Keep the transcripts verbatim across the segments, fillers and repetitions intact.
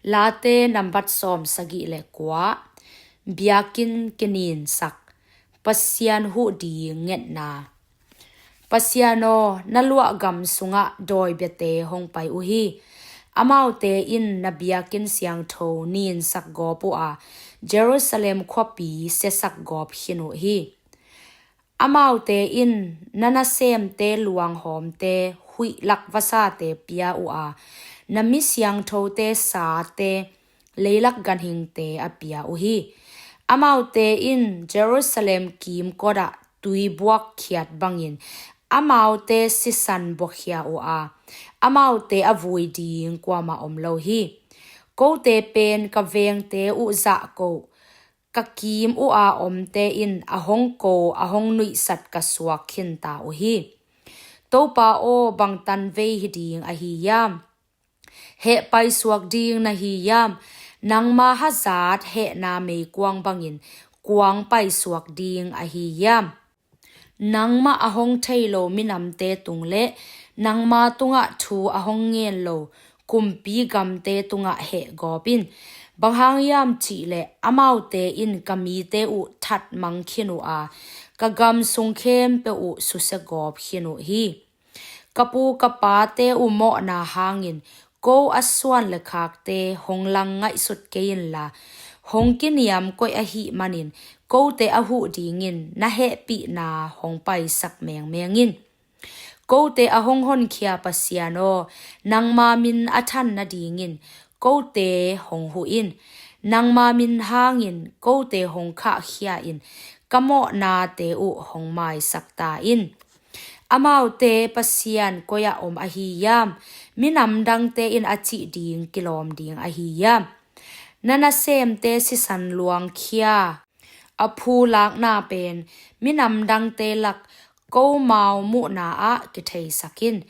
Late nambat sawm sagih le kua. Biakinn kininsak. Pasian huh ding ngetna. Pasian aw, na luah gam sungah dawibiate hong pai uh hi. Amaute in na biakinn siangtho ninsak gawp uh a, Jerusalem khuapi siasak gawp khin uh hi. Amaute in na nasemte luanghawmte huihlak vasate pia uh a, na mi siangthote sate leilak ganhingte a pia uh hi. Amaute in Jerusalem kimkot ah tuibuak khiat bangin amaute sisan buakhia uh a, amaute a vui ding kuamah om lo hi. Kote pen ka vengte uh zahko, ka kim uh a omte in a hong ko, a hong nuihsat ka suak khinta uh hi. Topa aw, bang tanvei hi ding ahi hiam? Heh paisuak ding na hi hiam? Nangma hazat hehna meikuang bangin kuang paisuak ding ahi hiam? Nangmah a hong thei lo minamte tung le nangma tungah thu a hong ngen lo kumpi gamte tungah heh gawp in. Bang hang hiam cihleh amaute in ka mite uh thatmang khin uh a, ka gam sung khempeuh uh susia gawp khin uh hi. Ka pu ka pate uh mawhna hangin ko a suan le khakte hong lang ngaihsut kei inla, hong kiniam koih ahih manin kote a huh dingin na hehpihna hong paisak mengmeng in. Kote a hong honkhia Pasian aw, nangma min a than nadingin kote hong huh in. Nangma min hangin kote hong khahkhia in, ka mawhnate uh hong maisak ta in. Amaute Pasian koi-ah om ahi hiam? Minam dangte in a cih ding kilawm ding ahi hiam? Na nasemte sisan luangkhia a phulakna pen minam dangte lak komau muhna ah kitheisak in.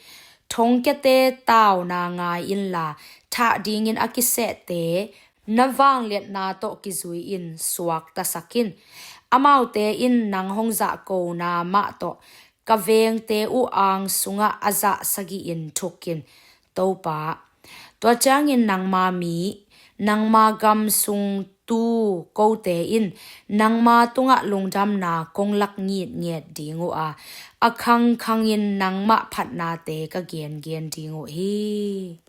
Thongkiate tauna ngai inla, thah dingin a kisehte na vangliatna tawh kizui-in suaktasak in. Amaute in nang hong zahkona mah tawh ka vengte uh ang sungah a zah sagihin thuk in. Topa, tua ciangin nangma mi, nangma gam sung tu kote in nangma tungah lungdamna kong lak ngitnget ding uh a, a khangkhangin nangmah phatnate ka gengen ding uh hi.